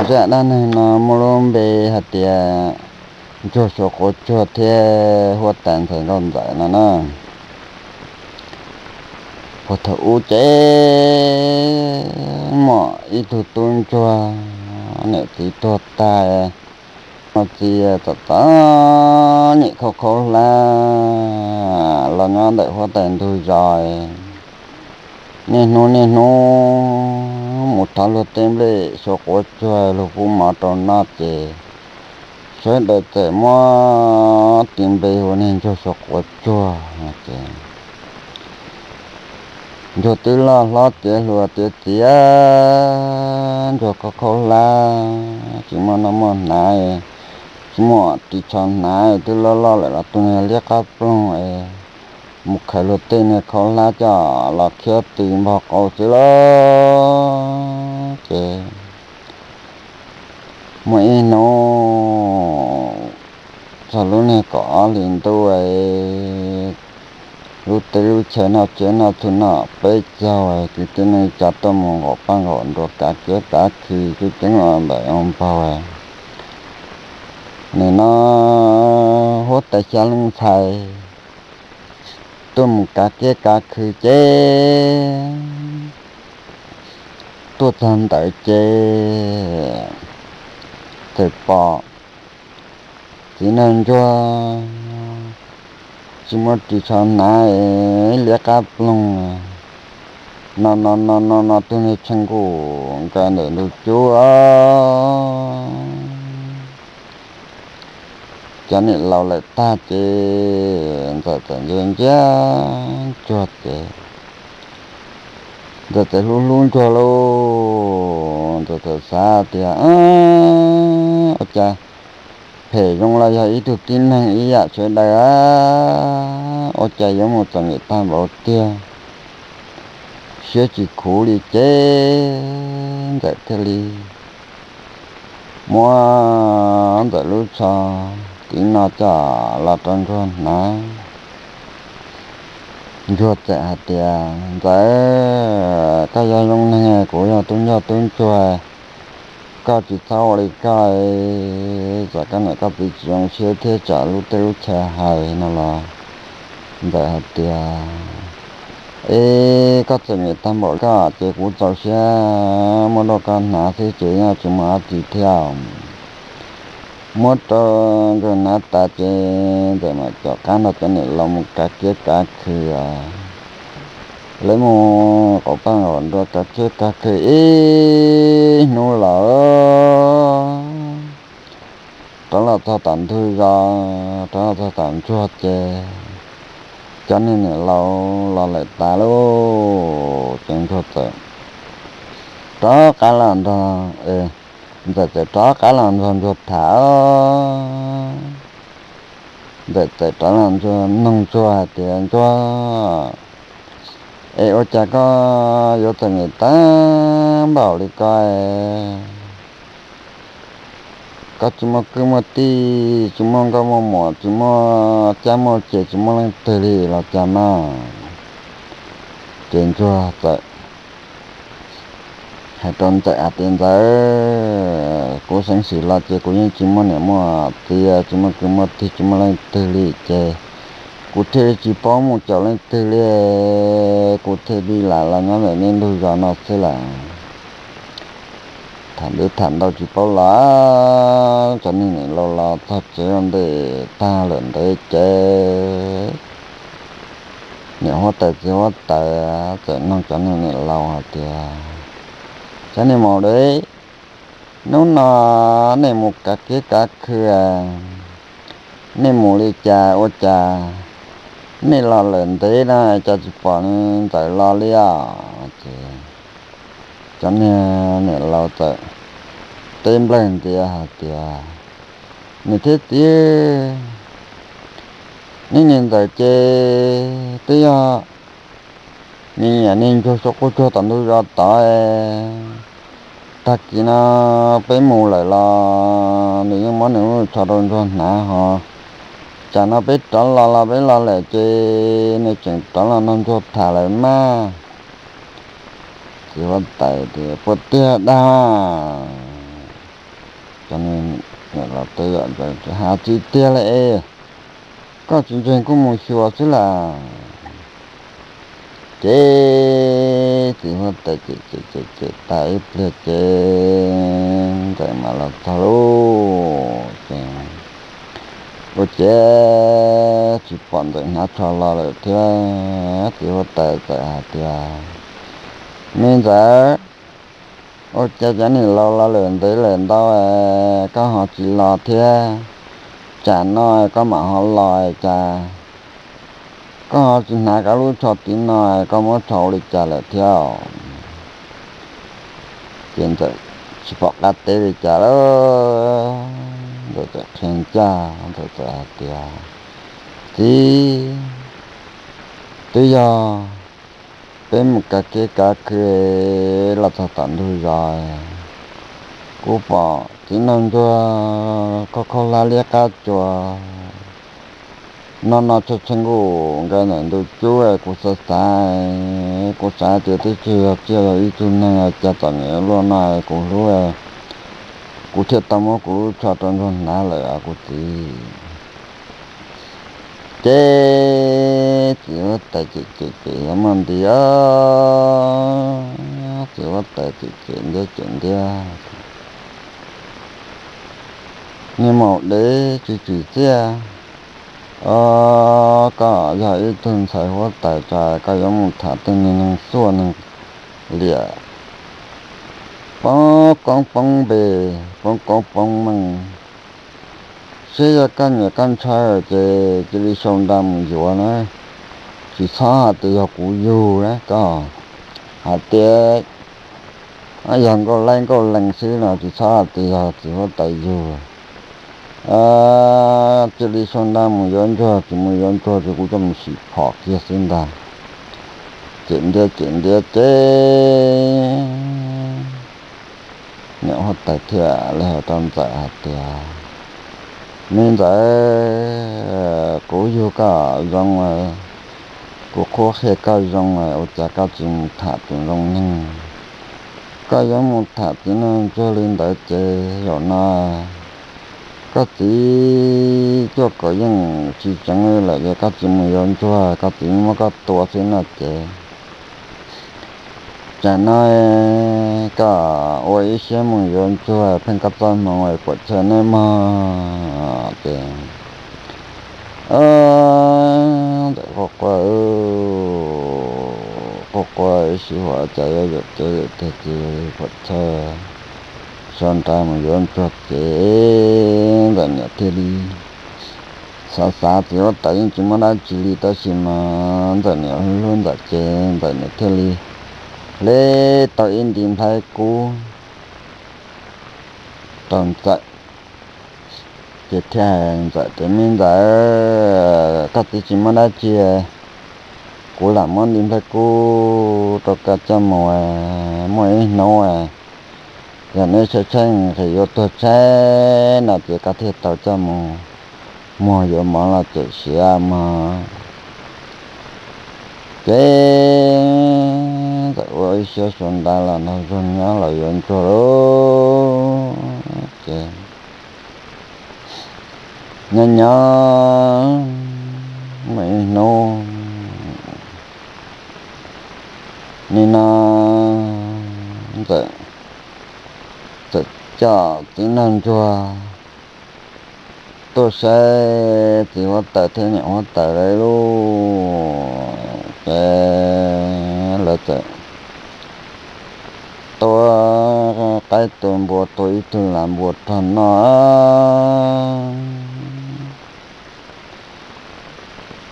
Zaj dab neeg no muaj lub npe hais tias Ntsuag Suav Quav Tsuag thiab Huab Tais Ntxhais Nkauj Ntxawm no na. Puag thaum ub ces muaj ib tug tub ntsuag, niam txiv tuag tag, txiv txom txom nyem khaub khaub hlab los nyob ntawm huab tais ntug zos. Niaj hnub niaj hnub mus thov luag tej nplej suav quav tsuag luag pub mov rau noj ces sawv daws txawm muab tis npe hu niag Ntsuag Suav Quav Tsuag no ces Ntsuag twb loj hlob tiav hluas tiav txiv, Ntsuag khaub khaub hlab tsis muaj noj muaj hnav, tsis muaj ris tsho hnav, twb loj loj lawm los tus niag liab qab ploog es mus khaws luag tej niag khaub hlab coj los khiab tis npog qau xwb lauj. Ces muaj ib hnub txog lub niag kaum ob hlis ntuj, lub teb lub chaw noj tsiab noj txhuv noj peb caug, kwv tij neej tsa tuaj mus nqaum paj nqaum nruas kav kiab kav khw coob coob ntawm ua npaug. Nim no huab tais xya leej ntxhais tuaj mus kav kiab kav khw ces tuaj txog ntawd ces txawm pom txiv neej ntsuag tsis muaj ris tsho hnav, liab qab ploog, no no no no no tus niag tshee nkuj nkaws ntawm ntug cub. Cov niam laus lawm tag ces ntxawm txawm ntsia ntsia ntsuag ces ntxawm txawm hlub hlub ntsuag lauj. Ntxawm txawm xav tias, ua cas phem zoo los yog ib tug tib neeg ib yam sawv daws, ua cas yuav mus txom nyem tag npaum tiag, siab tsis khuv li ces ntxawm thiaj li muab ntxawm lub tsho tiv no coj los rau ntsuag hnav. Ntsuag txawm hais tias, ntxawm, koj yog zoo neeg, kuv yog tub ncoj tub ntsuag, koj tsis txhob ua li koj, tsam koj niam koj txiv tsis zoo siab thiab tsam lub teb lub chaw hais no los. Ntxawm hais tias, es koj txom nyem tag npaum koj ces kuv txaus siab muab rau koj hnav xwb ces yeej tsis muaj dab tsi thiab. Muab rau ntsuag hnav tas ces ntxawm mam caum qab nrog cov niam laus mus kav kiab kav khw. Lawv mus qaum paj qaum nruas kav kiab kav khw ib hnub lawm, rov los txog tom ntug zos, rov los txog tom ntsuag ces cov niag niam laus los lawm tas lauj. Ces ntsuag txawm rov qab los nrog, ntxawm txawm rov qab los nrog ntsuag tham. Ntxawm txawm rov los nug ntsuag hais tias, ntsuag, es ua cas koj yuav txom nyem tag npaum li koj, koj tsis muaj kwv muaj tij, tsis muaj nkauj muaj muam, tsis muaj cab muaj ces, tsis muaj leej twg li los cas mas? Ces ntsuag txawm hais rau ntxawm hais tias, ntxawm, kuv xeev xwm los ces kuv yeej tsis muaj niam muaj txiv, tsis muaj kwv muaj tij, tsis muaj leej twg li ces kuv thiaj li tsis paub mus caum leej twg li, kuv thiaj li lam los nyob ntawm nej ntug zos no xwb lawm. Tham ntawd tham ntau tsis paub los, cov niag niam laus los txog tsev ua ntej tag lawm ntev ces niam huab tais txiv huab tais txawm nug cov niag niam laus hais tias, cov niag maum, hnub no nej mus kav kiab kav khw, nej mus li cas ua cas nej los lawm ntev na cas tsis pom ntxawm los li os? Ces cov niag niam laus txawm teb nplawg ntiav hais tias, niam thiab txiv, nej niag ntxawm ces twb yog nws nyiam niag ntsuag suav quav tsuag tom ntug zos tod. Tag kis no peb mus lawm los nws yeej muab nws lub tsho rau ntsuag hnav hos, tsam no peb rov los los peb los lawm ces nws tseem rov los nrog ntsuag tham lawm mas. Txiv huab tais tias, puas tiag dag? Cov niam laus teb yam Ntxawm, has tsis tiag li es, koj tsis ntseeg kuj mus xyuas xwb las. Ces txiv huab tais cem cem cem cem tas ib pliag ces Ntxawm mam los txog lauj. Ces ua ciav tsis pom Ntxawm hnav tsho los lawm thiab, txiv huab tais txawm hais tias, Me Ntxawm, ua cas cov niam laus los lawm ntev lawm ntau es koj ho tsis los thiab, tsam no koj mam ho los cas, koj ho tsis hnav koj lub tsho tiv no, koj muab tsho ua li cas lawm thiab? Ces Ntxawm tsis pom qab teb li cas lawm, Ntxawm txawm qhia ncaj, Ntxawm txawm hais tias, Txiv, twb yog peb mus kav kev kav khw los txog tom ntug zos, kuv pom txiv nraug ntsuag khaub khaub hlab liab qab tsuas no no tshee tshee nkuj nkawd ntawm ntug cub, kuv xav xav, kuv xav tias twb tsis yog tsiaj, yog ib tug neeg, cas txom nyem luaj no kuv hlub, kuv thiaj tau muab kuv lub tsho rau ntsuag hnav lawm os kuv txiv. Ces txiv huab tais cem cem cem yuav muaj nti os, txiv huab tais cem cem ntiab cem ntiab, Niag maum dev tsis tsim txiaj, os, koj yog ib tug ntxhais huab tais tso koj yuav mus tham tej niag neeg xuaj neeg liam, poob koob poob npe, poob koob poob meej. Seb yog koj nyiam koj ntshaw ces cia li sau nra mus yuav na, tsis txhob hais tias yog kuv yug na, koj hais tias yog nkauj laib nkauj lees xwb no tsis txhob hais tias yog txiv huab tais yug. Cia li sau nra mus yuav ntsuag, tsis mus yuav ntsuag ces kuv coj mus sim phom kiag xwb ntag. Cem ntiab cem ntiab ces niam huab tais thiaj li hais rau Ntxawm hais tias, Me Ntxawm, kuv yug koj zoo, kuv qhuab qhia koj zoo, ua cas koj tsis mus tham tus zoo neeg? Koj yuav mus tham txiv nraug ntsuag li ntawd ces zaum no koj txiv cuaj kaum yeej tsis tseev li lawm, yog koj tsis mus yuav ntsuag koj txiv muab koj tua xwb no ces tsam no koj ua ib siab mus yuav ntsuag pheej koj txoj hmoo puam chawj nawb mog. Ces Ntxawm quaj quaj, quaj quaj ib sij huam cas yuav yuam kev tiag ces puam chawj, sau nra mus yuav ntsuag ces Ntxawm niam thiaj li xav xav txiv huab tais yeej tsis muaj dab tsi li tab sis mas Ntxawm niam hlub Ntxawm ces Ntxawm niam thiaj li hle tau ib nti nplhaib kub rau Ntxawm. Ces thiaj hais Ntxawm tias, Me Ntxawm, koj txiv tsis muaj dab tsi, kuv lam muab nti nplhaib kub rau koj coj mus, muaj ib hnub yog neb tshaib tshaib nqhis yuav tuag tshaib no ces koj thiaj tau coj mus muag yuav mov los cawm siav mog. Ces Ntxawm ua ib siab sau nra los nrog Zuag nyob los yuav Ntsuag lauj. Ces nyob nyob muaj ib hnub nim no Ntxawm txawm coj txiv nraug Ntsuag tuaj saib txiv huab tais thiab niam huab tais lawv lauj. Ces lawv txawm tua qaib tua npua, tua ib tug lam npua rog noj.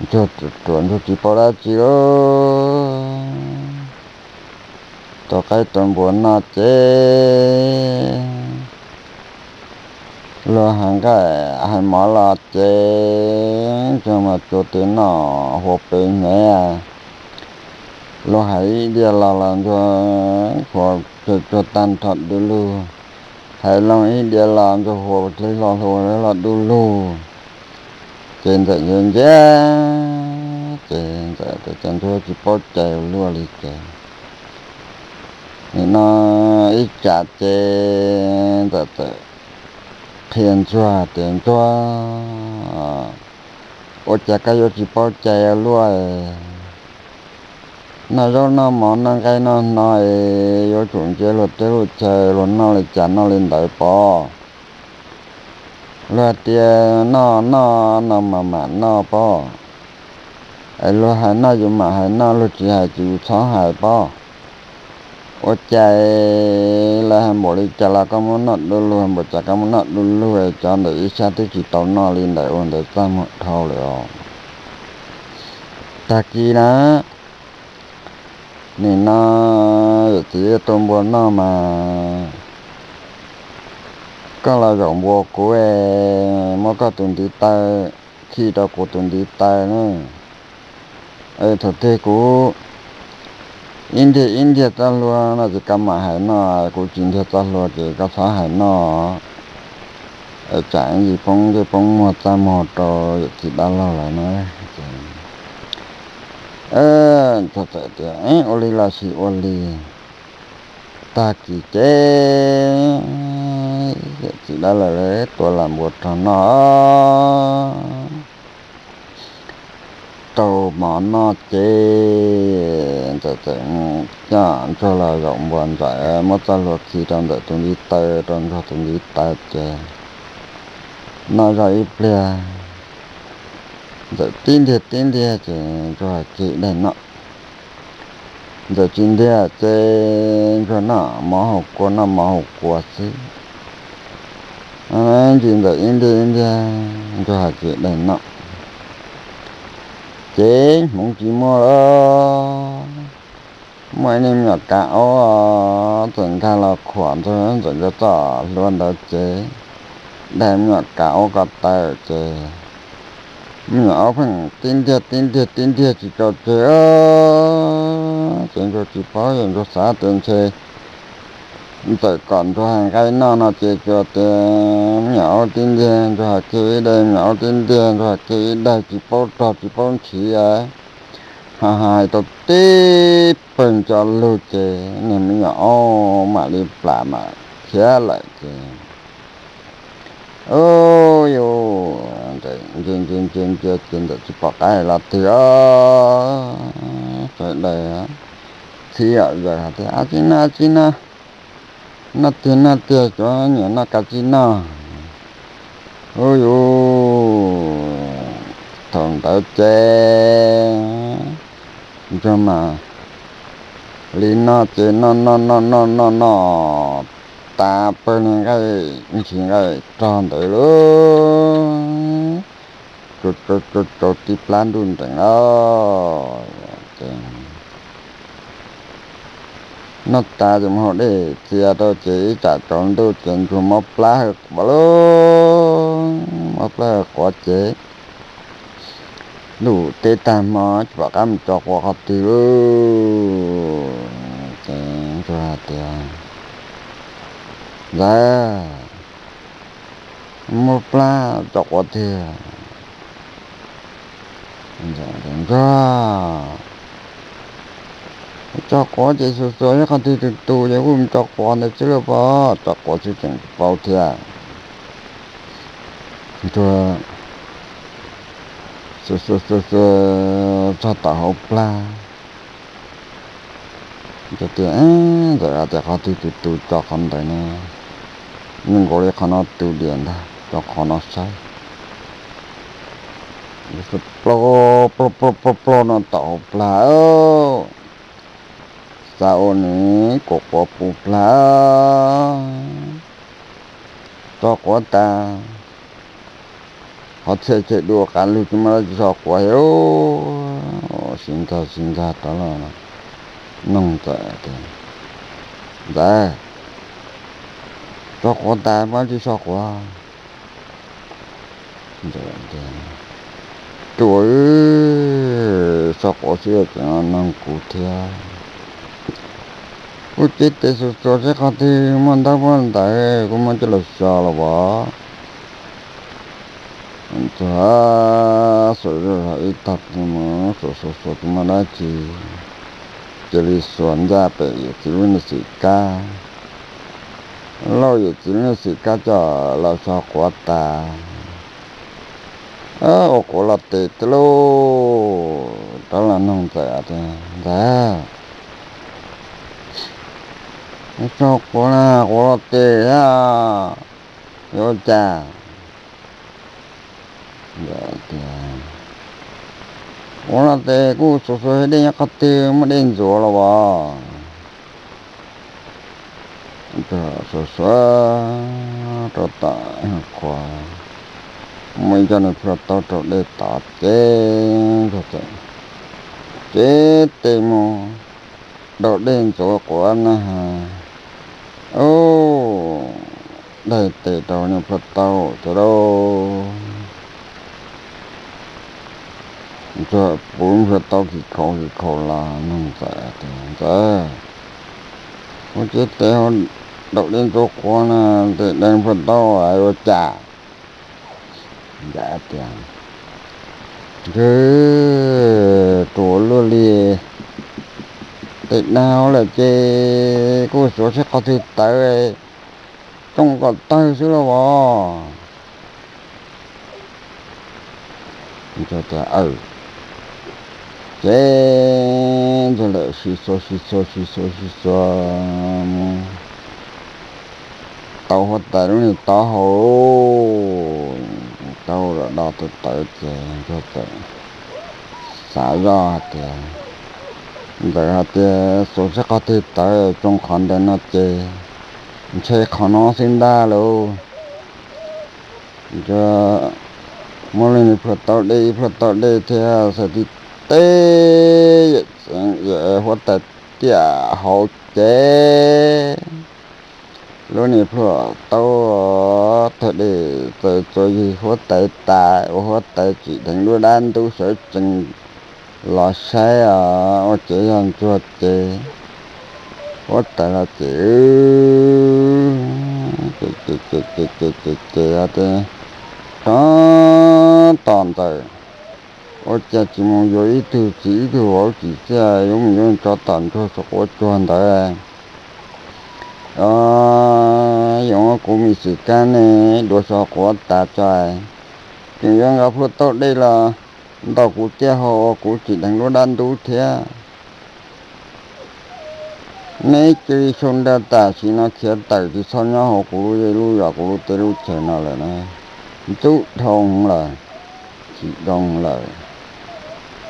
Ntsuag ruam ruam, Ntsuag tsis paub dab tsi lauj. Tua qaib tua npua noj ces luag hais nqaij hais mov los ces Ntsuag mas cua tes noj hua pes hnev. Luag hais ib diav los los Ntsuag hua pes tsuag tag nrho du lug. Hais loo ib diav los Ntsuag hua hle hlo hle hlo du lug. Ces Ntxawm ntsia ntsia, ces Ntxawm tias cas Ntsuag tsis paub cai ua luaj li ces nim no ib tsam ces Ntxawm txawm qhia Ntsuag tias, Ntsuag, ua cas koj yuav tsis paub cai ua luaj? Noj zaub noj mov noj nqaij noj hno es yuav tsum ntsia luag tej lub chaw, luag noj li cas noj li ntawd pob. Luag tias noj noj no mas mam noj pob. Es luag hais noj yus mam hais noj, luag tsis hais ces yus txhob hais pob. Ua cas lawv hais npaum li cas los koj muab noj du lug, npaum cas koj muab noj du lug, cov ntawm ib sab twb tsis tau noj li ntawm ua ntawd txaj muag dhau lawm os. Tag kis na, nim no yawm txiv tua npua noj mas koj los zaum npua kuv, muab koj tus ntiv taw khi rau kuv tus ntiv taw na. Thaum twg kuv ib ntiag ib ntiag txoj hlua no ces koj mam hais noj, kuv tsis ntiag txoj hlua ces koj txhob hais noj. Tsam ib ntsis poob ntsej poob muag txaj muag rau yawm txiv dab laug lawm na. Ntsuag txawm tias, Ua li los sis ua li. Tag kis ces yawm txiv dab laug lawv tua las npua rog noj, tau mov noj ces Ntxawm txawm coj Ntsuag los zaum npua, Ntxawm muab txoj hlua khi rau Ntxawm tus ntiv taw, rau Ntsuag tus ntiv taw ces noj zog ib pliag, Ntxawm tib ntiag tib ntiag ces Ntsuag hais kiag ib daig noj. Ntxawm tsis ntiag ces Ntsuag noj mov haus kua noj mov haus kua xwb. Ntsis Ntxawm ib ntiag ib ntiag, Ntsuag hais kiag ib daig noj. Ces hmoov tsis muaj lawm, muaj ib niag me nyuam kav aub txawm nkag los khuam Ntxawm, Ntxawm nkawd txoj hlua ntawd ces daig me nyuam kav aub ko taw ces me nyuam aub pheej tib ntiag tib ntiag tib ntiag tsis tau tseg. Ces Ntsuag tsis paub, Ntsuag xav tias ntshe Ntxawm kom Ntsuag hais nqaij noj no ces Ntsuag tias me nyuam aub tib ntiag, Ntsuag hais kiag ib daig, me nyuam aub tib ntiag, Ntsuag hais kiag ib daig, tsis paub rog tsis paub ntshiv, ho hais tau tib pawg nco lug ces niag me nyuam aub mam li plam mam khiav lawm ces ub yus ntsia ntsia ntsia ntsia ces Ntxawm tsis pom qab hais los twg os. Sawv daws txhib zom zaws hais tias, Ab tsi noj, ab tsi noj, noj tiag noj tiag, cov nyiam noj kav tsij noj. Ub yus, thaum ntawd ces Ntsuag mam li noj ces noj noj noj noj noj noj tas pawg niag nqaij, ntshis nqaij rog ntawd lauj, tsaus tsaus tsaus tib plab nruj nreem lauj. Ces noj tas ces mus haus dej txias rau ces ib tsam tsaus ntuj ces Ntsuag mob plab hawv quav lauj, mob plab hawv quav ces ntuj teb tag hmo tsis pom qab mus tso quav qhov twg lauj. Ces Ntsuag hais tias, Ntxawm, mob plab tso quav tiag. Ntsuag, tso quav ces xuas xuas ib qhov twg tus tus ces kuj mus tso quav ntawd xwb lauj, pom tso quav xwb tseem tsis paub thiab. Ntsuag xuas xuas xuas xuas txog tom hauv plag, Ntsuag tias, Ntxawm tias qhov twg tus tus tso qhov ntawd na, zoo nkaus li qhov no tus diam ntag, tso qhov no saib. Ploj ploj ploj ploj no tom hauv plag, xav ua nws kuv quav puv plag, tso quav tas, qhov txhia chaw dua qab lug tsis muaj dab tsi so quav thiab. Sib nkag sib nkag rov los noog Ntxawm tias, Ntxawm, tso quav tas muaj dab tsi so quav? Ntxawm tias, Tuam, so quav xwb tseem noog kuv thiab. Kuv cev tes xuas xuas seb qhov twg muaj ntaub muaj ntawv kuv muab coj los so los as. Ntxawm xuas zuj zus ib tag mus xuas xuas xuas tsis muaj dab tsi, cia li xuas ncaj pem yawm txiv lub niag xwm kab. Lauj, yawm txiv lub xwm kab coj los so quav tas, ua quav los tes tiag lauj. Rov los nug Ntxawm tias, Ntxawm, so quav na, quav los tes thiab, yuav ua cas? Tias, quav los tes kuj xuav xuav dej nyob qhov twg, muaj dej ntxuav los as. Xuav xuav rau tom qhuav, muaj ib co niag plhuaj taub rau dej tod ces, ces tes mus daus dej ntxuav quav na has, ub, daig tes rau niag plhuaj taub thiab lauj. Ntsuag puv plhuaj taub kis khaus kis khaus los nug Ntxawm tias, Ntxawm, kuv ces tes hauv daus dej ntxuav quav na, tes deev plhuaj taub ua cas? Ntxawm tias, Ntswg, tus luaj li, tes deev hauv lawm ces kuj xuav seb qhov twg tawv, tsoo kom tawg xwb lauj as. Ces ntsuag lawm sib xuav sib xuav sib xuav sib xuav mus tau huab tais lub niag taub hau, taub hau los do tawv tawv ces ntsuag txawm xav zoj hais tias, Ntxawm hais tias xuav seb qhov twg tawv tsoo qhov ntawd no ces ntshe qhov no xwb ntag lauj. Ntsuag muab lub niag plhuaj taub dej, ib plhuaj taub dej thiab xav tib teb, yawm huab tais tiam hauv ces lub niag plhuaj taub thawj dej txawm txuas yig huab tais tas, ua huab tais tsim dheev lub dab ntub sawv tsees los saib os, ua ces yog ntsuag ces huab tais los ces ces ces ces ces ces ces tias, Tsov tom Ntxawm, ua cas tsis mus yuav ib tug txiv ib tug vauv tsis txiaj, yuav mus yuav tsov tom ntsuag saum quav tsuag ntawd? Yuav muab kuv me xwm kab ne dua so quav tas tso, tseem yuav nqa plhuaj taub dej los ntaus kuv tiaj hau ua kuv tsim dheev lub dab ntub thiab. Neb cia li sau nra tam sim no khiav tawm, tsis txhob nyob hauv kuv lub zej lub zos, kuv lub teb lub chaw no lawm na. Ntxub dhau lawm, tsis zoo lawm.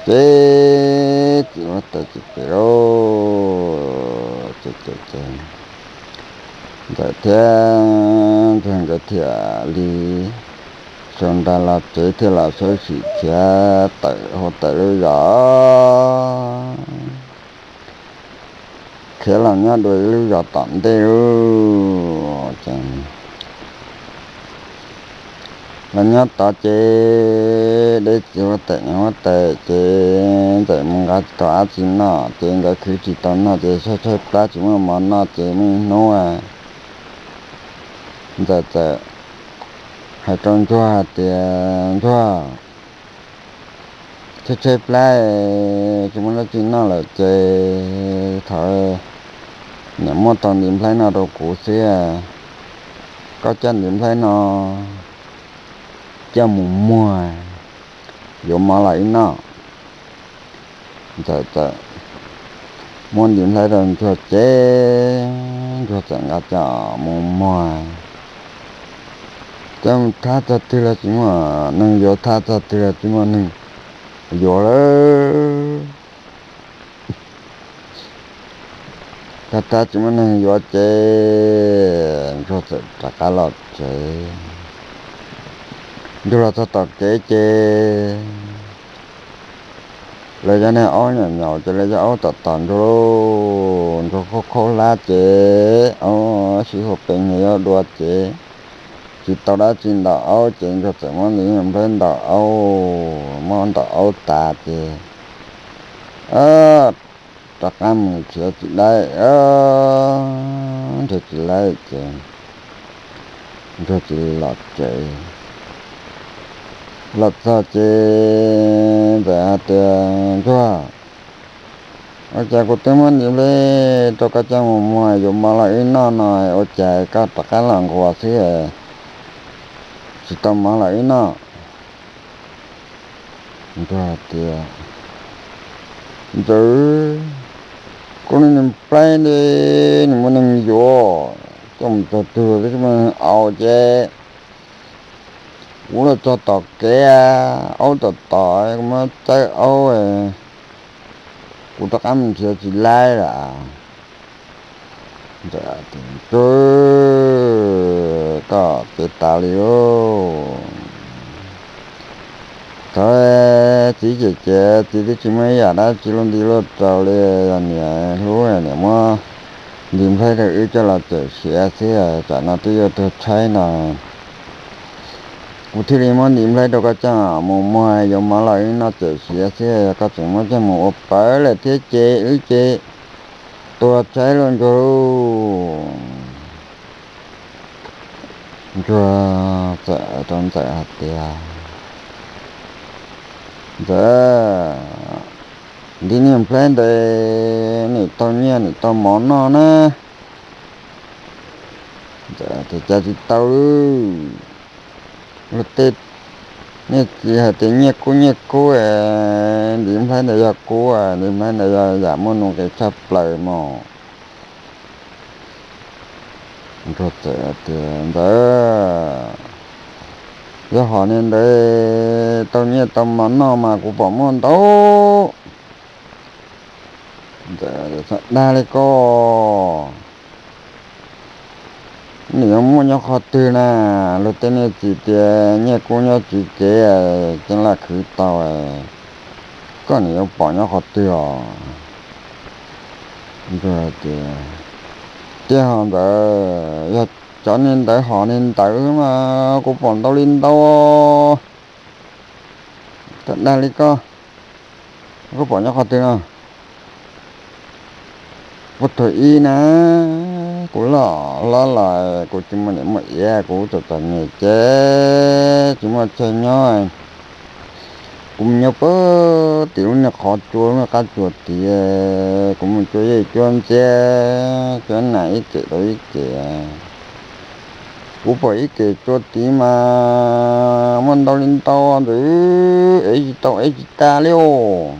Ces txiv huab tais ces pem lauj, ces ces ces Ntxawm thiab Ntsuag nkawd thiaj li sau nra los tsev thiab los sawv tsees khiav tawm huab tais lub zos. Khiav los nyob dua ib lub zos tom ntej lauj. Ces los nyob tod ces deb txiv huab tais niam huab tais ces Ntxawm mus nqa tsis tau dab tsi noj ces nkawd khwv tsis tau noj ces tshaib tshaib plab tsis muaj mov noj ces muaj ib hnub Ntxawm txawm hais rau Ntsuag hais tias, Ntsuag, tshaib tshaib plab tsis muaj dab tsi noj lawm ces thaum niam muab tau ntiv nplhaib no rau kuv xwb, koj coj ntiv nplhaib no coj mus muag yuav mov los wb noj. Ntxawm txawm muab ntiv nplhaib rau Ntsuag ces Ntsuag txawm nqa coj mus muag. Coj mus thab txog twg los tsis muaj neeg yuav, thab txog twg los tsis muaj neeg yuav lawm. Thab thab tsis muaj neeg yuav ces Ntsuag txawm rov qab los tsev. Ntsuag los txog tom kev ces lawv cov niag aub nyaum nyaum ces lawv cov aub tom tom Ntsuag lauj. Ntsuag khaub khaub hlab ces aub sib hu peev nyias yuav dua ces tsis tau dab tsi ntaus aub ces Ntsuag txawm muab ntiv nplhaib ntaus aub, muab ntaus aub tas ces rov qab mus nrhiav tsis laib, nrhiav tsis laib ces Ntsuag cia li los tsev. Los txog ces Ntxawm hais tias, Ntsuag, Ua cas kuv twb muab ntiv nplej rau koj coj mus muag yuav mov los wb noj no, ua cas koj rov qab los nquas xwb, tsis tau mov los wb noj? Ntsuag tias, Ntxawm, koj niag ntiv nplej ntawd nws muaj neeg yuav coj mus txog twg twb tsis muaj neeg aus ces kuv los txog tom kev, aub tom tom, kuv muab txawb aub, kuv rov qab mus nrhiav tsis laib lawm. Ntxawm tias, Koj ces tas li lauj. Thaum txiv cem ces txiv twb tsis muaj ib yam dab tsi luaj nti luaj rau li, yog niam hlub niam muab ntiv nplhaib rau wb coj los cawm siav xwb, tsam no twb yuav tuag tshaib no. Kuv thiaj li muab ntiv nplhaib rau koj coj mus muag yuav mov los wb noj cawm siav xwb, yog koj tseem muab coj mus ua pawv lawm thiab ces wb ces tuag tshaib lauj Ntsuag lauj. Ntsuag txawm hais rau Ntxawm hais tias, Ntxawm, ntiv niag nplhaib ntawd nws tau nyiaj nws tau mov noj na. Ntxawm tias, Cas tsis tau lauj? Luag tej niag txiv hais tias nyiaj kub nyiaj kub, ntiv nplhaib ntawd yog kub, ntiv nplhaib ntawd yog yam muaj nuj nqis tshaj plaws mog. Ntsuag txawm tias, Ntxawm, yog hom niag ntawd tau nyiaj tau mov noj mas kuv pom muaj ntau. Ntxawm, Txhob dag li ko. Nws yuav muaj nyob qhov twg na? Luag tej niag txiv tias nyiaj kub nyob tsis kev, ceeb laj khwv tau, koj nws yuav pom nyob qhov twg os? Ntsuag tias, Tiag hos Ntxawm, yog cov niag ntawd hom niag ntawd mas kuv pom ntau li ntau. Txhob dag li ko. Koj pom nyob qhov twg no? Puag thaum ub na, kuv loj hlob los kuv tsis muaj niam muaj txiv, kuv txom txom nyem ces tsis muaj chaw nyob. Kuv mus nyob puag tim lub niag qhov tsua lub niag qab tsuas tid, kuv mus cuab yeej cuab ntxiab cuab nas ib kem rau ib kem. Kuv pom ib kem tsua tid mas muaj ntau li ntau ntawd, ev tsis tau ev tsis tag li os.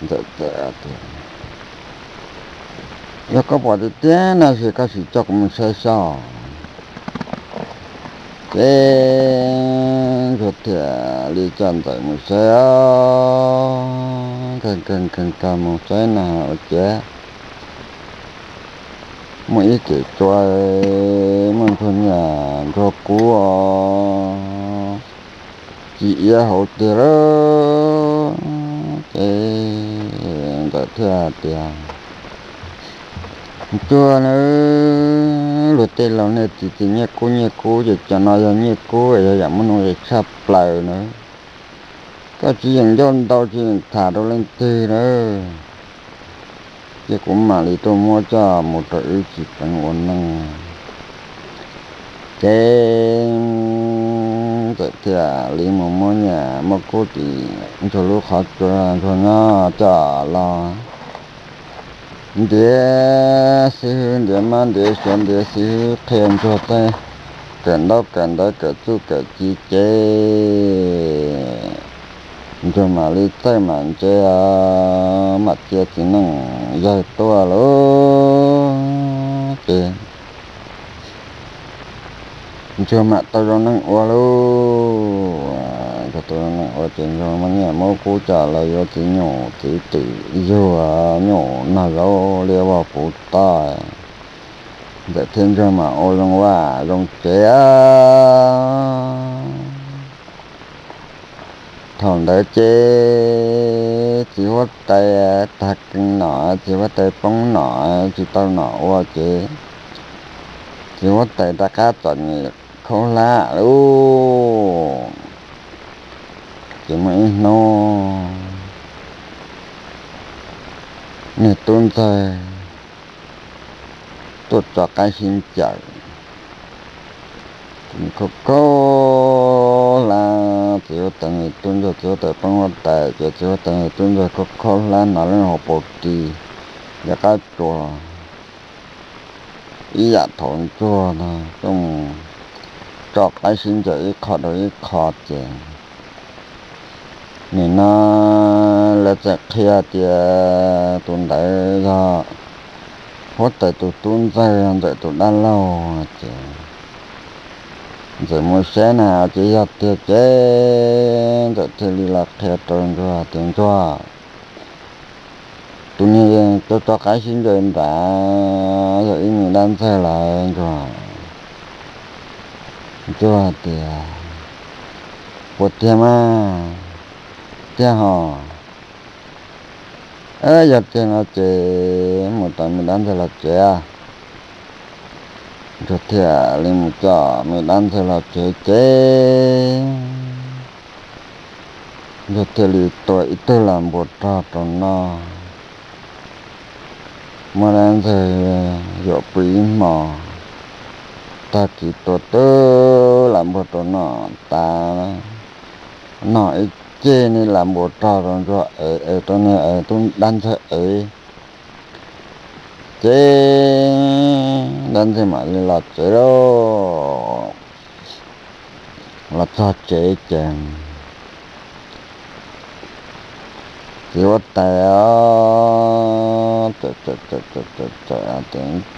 Ntxawm tias, Yog koj pom tiag tiag no ces koj sim coj kuv mus saib seb. Ces Ntsuag thiaj li coj Ntxawm mus saib os. Nkag nkag nkag nkag mus saib na ua cas muaj ib kem tsua, muaj ntsuag nyiaj ntsuag kub os, ci iab hauv tiag lawm. Ces Ntxawm thiaj tias, Ntsuag na, luag tej laus niag txiv tias nyiaj kub nyiaj kub ces cov no yog nyiaj kub yog yam muaj nuj nqis tshaj plaws na. Koj tsis yeem ncauj ntau tsis yeem tham rau leej twg na, ces kuv mam li tuaj muab coj mus rau wb txiv pleev ua neej. Ces Ntxawm thiaj li mus muab nyiaj muab kub tim Ntsuag lub qhov tsua, Ntsuag nyob coj los ntiav xib hwb ntiav mab ntiav suav ntiav xib hwb qhia Ntsuag tej kawm ntaub kawm ntawv kawm txuj kawm ci ces Ntsuag mam li txawj mam ntse, mam cia txiv neej yawg tuaj lauj. Ces Ntsuag mam tau zoo neej ua lauj. Ntsuag tau zoo neej ua ces Ntsuag muab nyiaj muab kub coj los yuav txiv nyuj txiv twm yug nyuj noj zaub liab vog puv toj. Ntxawm thiab Ntsuag mam ua zoo vaj zoo tsev. Thaum ntawd ces txiv huab tais tag kev nom, txiv huab tais poob nom tsis tau nom ua ces txiv huab tais rov qab txom nyem khaub hlab lauj. Ces muaj ib hnub niag tub ntxawg tuaj tso qaib sib ncaws, khaub khaub hlab txiv huab tais me tub ntsuag, txiv huab tais poob huab tais ces txiv huab tais me tub ntsuag khaub khaub hlab hnav lub hauv paus ris, yog qab tsuas ib yam thaum ntsuag no, coj mus tso qaib sib ncaws ib qho rau ib qho ces nim no lawv txawm qhia tias tus ntawd yog huab tais tus tub ntxawg, yog Ntxawm tus dab laug ces Ntxawm mus saib na ces yog tiag ces Ntxawm thiaj li los qhia rau ntsuag tias ntsuag, tus niag coj tso qaib sib ncaws nrad yog ib me dab ntxawg lawm ntsuag. Ntsuag tias puas tiag mas? Tiag hos. Yog tiag no ces mus tos me dab ntxawg los tsev. Ntsuag thiaj li mus coj me dab ntxawg los tsev ces ntsuag thiaj li tua ib tug lam npua rog rau noj. Muab dab ntxawg yuam pw ib hmos, tag kis tua tub lam npua rau noj tas, noj ib ceg niag lam npua rog rau ntsuag ev, ev rau niag ev tub dab ntxawg ev. Ces dab ntxawg mam li los tsev lauj. Los txog tsev ces txiv huab tais tawm tawm tawm tawm tawm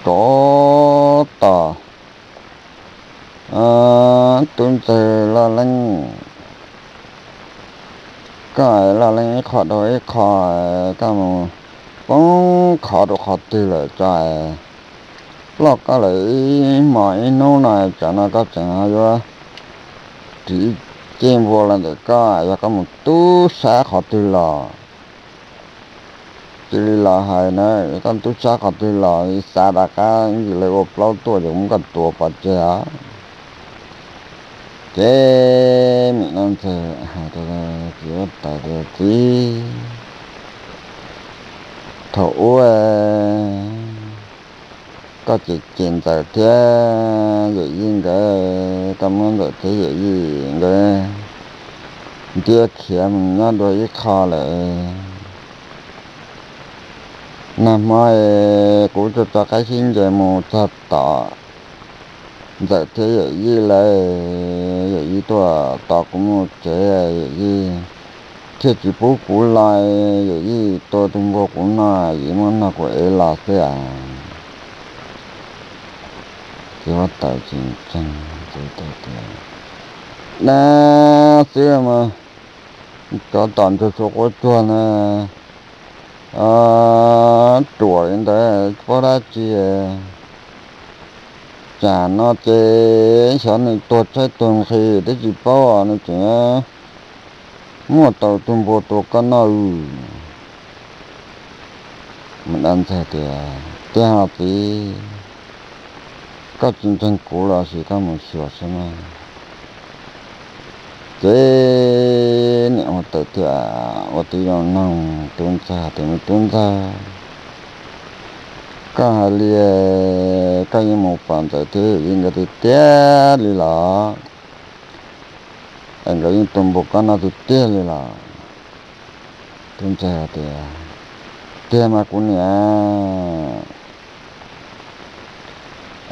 tawm tias rov tos tub ntxawg loj leej, koj loj leej ib qho dhau ib qho, koj mus poob qhov rau qhov twg lawm tso. Ploj koj lawm ib hmos ib hnub no tsam no koj tseem ho yuav ris ib ceg npua los ntawm koj, yog koj mus tub sab qhov twg los cia li los hais na, koj tub sab qhov twg los xav rov qab ntsis lawv ua plaub tuaj ces muab koj tua pov tseg os. Ces me dab ntxawg hais rau txiv huab tais tias txiv, thaum ub koj cem cem Ntxawm thiab Yawm Yij nkawd, koj muab Ntxawm thiab Yawm Yij nkawd ntiab khiav mus nyob dua ib qho lawm. Nag hmo kuv tso tso qaib sib ncaws mus txog tom Ntxawm thiab Yawm Yij lawm, Yawm Yij tuaj tos kuv mus tsev, Yawm Yij thiaj tsis pub kuv los, Yawm Yij tua tus npua kuv noj, Yawm Yij muab noj kuv ev los xwb as. Txiv huab tais tsis ntseeg, txiv huab tais tias dab xwb mas, cov tom ntsuag tshuav quav tsuag na, ruam li ntawd paub dab tsi. Tsam no ces xyov nws tuag tshaib tuag nqhis twb tsis paub, nws tseem muaj tau tus npua tua koj noj. Dab ntxawg tias tiag hos txiv, koj tsis ntseeg kuv los sis koj mus xyuas saib mas. Ces niam huab tais thiaj ua tib zoo noog tub ntxawg tias me tub ntxawg, koj hais li koj yeej mus pom Ntxawm thiab Yawm Yij nkawd tiag tiag li los? Es nkawd yeej tua npua koj noj tiag tiag li los? Tub ntxawg tias tiag mas kuv niam,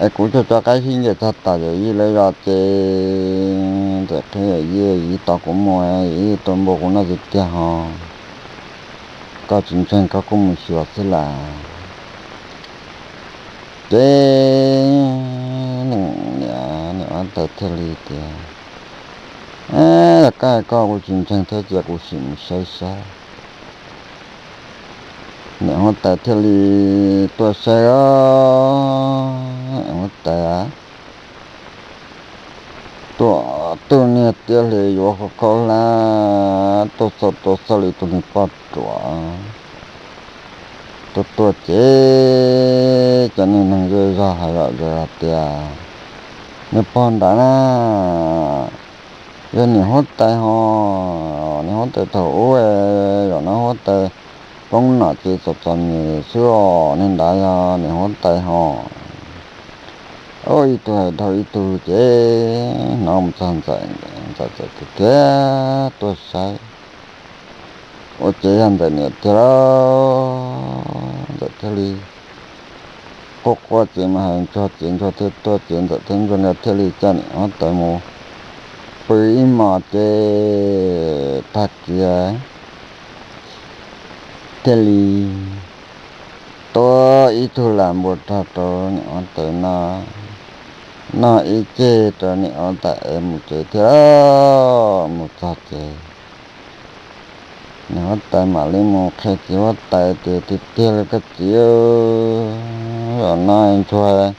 es kuv tso tso qaib sib ncaws txog tom Yawm Yij lawv zos ces Ntxawm thiab Yawm Yij tos kuv mus, Yawm Yij tua npua kuv noj tiag tiag hos. Koj tsis ntseeg koj kuj mus xyuas xwb las. Ces niam, niam huab tais thiaj li tias yog koj hais koj kuv tsis ntseeg thiab cia kuv sim mus saib saib. Niam huab tais thiaj li tuaj saib os, niam huab tais tuaj, tus niag tiab hli yuav khaub khaub hlab tuaj txog tua xoj li tus niag poj ruam. Tuaj tuaj ces cov niag neeg zej zog hais zom zaws hais tias niag pog nrad na yog niam huab tais hos, niam huab tais thaum ub, zaum no huab tais poob nom ces txom txom nyem xwb os, niag nrad yog niam huab tais hos. Ib tug hais dhau ib tug ces hnov mus txog Ntxawm Ntxawm txawm tiag tiag tuaj saib, ua ces yog Ntxawm niam tiag lauj. Ntxawm thiaj li quaj quaj ces mus hais Ntsuag ces Ntsuag thiaj tuaj ces Ntxawm thiab Ntsuag nkawd thiaj li coj niam huab tais mus pw ib hmos ces tag kis thiaj li tuaj ib tug lam npua rog rau niam huab tais noj, noj ib ceg rau niam huab tais ev mus tsev thiab. Mus txog ces niam huab tais mam li mus qhia txiv huab tais tias, Tiag tiag li koj txiv, zaum no Ntsuag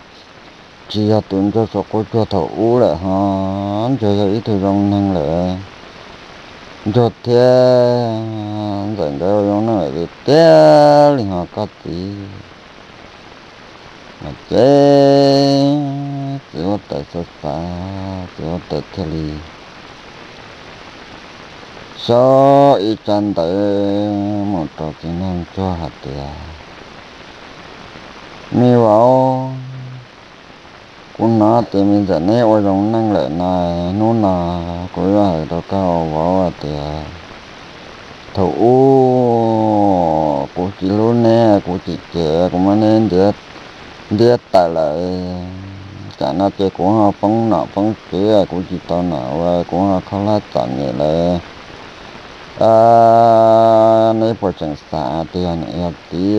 tsis yog tus Ntsuag saum qaum tsuag thaum ub lawm ho, Ntsuag yog ib tug zoo neeg lawm. Ntsuag thiab Ntxawm nkawd ua zoo neej lawm tiag tiag li ho koj txiv. Ces txiv huab tais xav xav, txiv huab tais thiaj li sau ib tsab ntawv mus rau txiv nraug Ntsuag hais tias, Me vauv, kuv hnov tias me Ntxawm neb ua zoo neej lawm na, hnub no kuv yuav hais rau koj ua vauv tias thaum ub kuv tsis hlub neb, kuv tsis cem, kuv muab neb ntiab tawm lawm. Tam no ces kuv ho poob nom poob tswv, kuv tsis tau nom ua, kuv ho khaub hlab txom nyem lawm. Neb puas tseem xav tias yog niam yog txiv,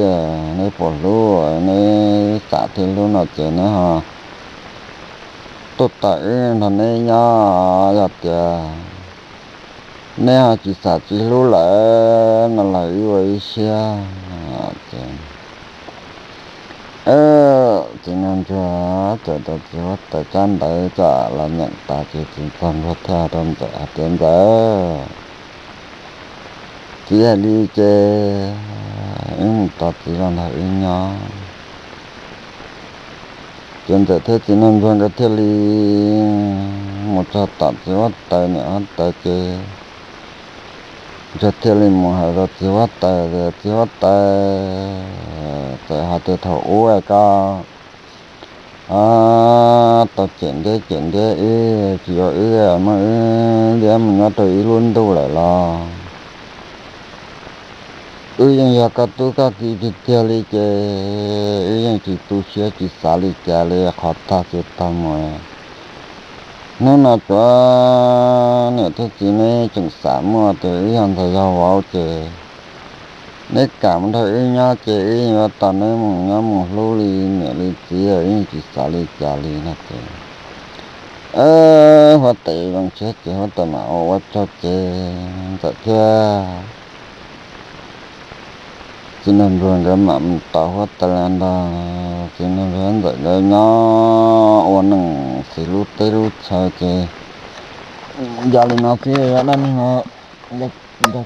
neb puas hlub, neb xav thiab hlub no ces neb ho tuaj tawm wb nrog neb nyob. Yog tias neb ho tsis xav tsis hlub lawm no los wb ua ib siab. Ces txiv nraug Ntsuag txawm tau txiv huab tais tsab ntawv coj los nyeem tas ces txiv nraug Ntsuag thiaj hais rau Ntxawm hais tias, Ntxawm, txiv hais li ces wb mus tos txiv los nrog wb nyob. Ces Ntxawm thiab txiv nraug Ntsuag nkawd thiaj li mus txog tom txiv huab tais niam huab tais ces Ntsuag thiaj li mus hais rau txiv huab tais tias, Txiv huab tais, txawm hais tias thaum ub koj tau cem ntiab cem ntiab wb, tsis yuav wb, muab wb ntiab mus nyob rau ib lub ntuj lawm los wb yeej yog koj tub koj ki tiag tiag li ces wb yeej tsis tu siab tsis xav li cas li, qhov tag ces tag mus. Hnub no tsuav niam thiab txiv neb tseem xav muaj tias wb yog ntxhais yog vauv ces neb kam mus nrog wb nyob ces wb yeej yuav tos neb mus nyob mus hlub li niam li txiv, wb yeej tsis xav li cas li no ces huab tais zoo siab ces huab tais mam ua ua tsaug ces Ntxawm thiab txiv nraug Ntsuag nkawd mam mus tos huab tais los nrog txiv nraug Ntsuag Ntxawm nkawd nyob ua neej xws lub teb lub chaw ces yog li no xwb, dab neeg no nrog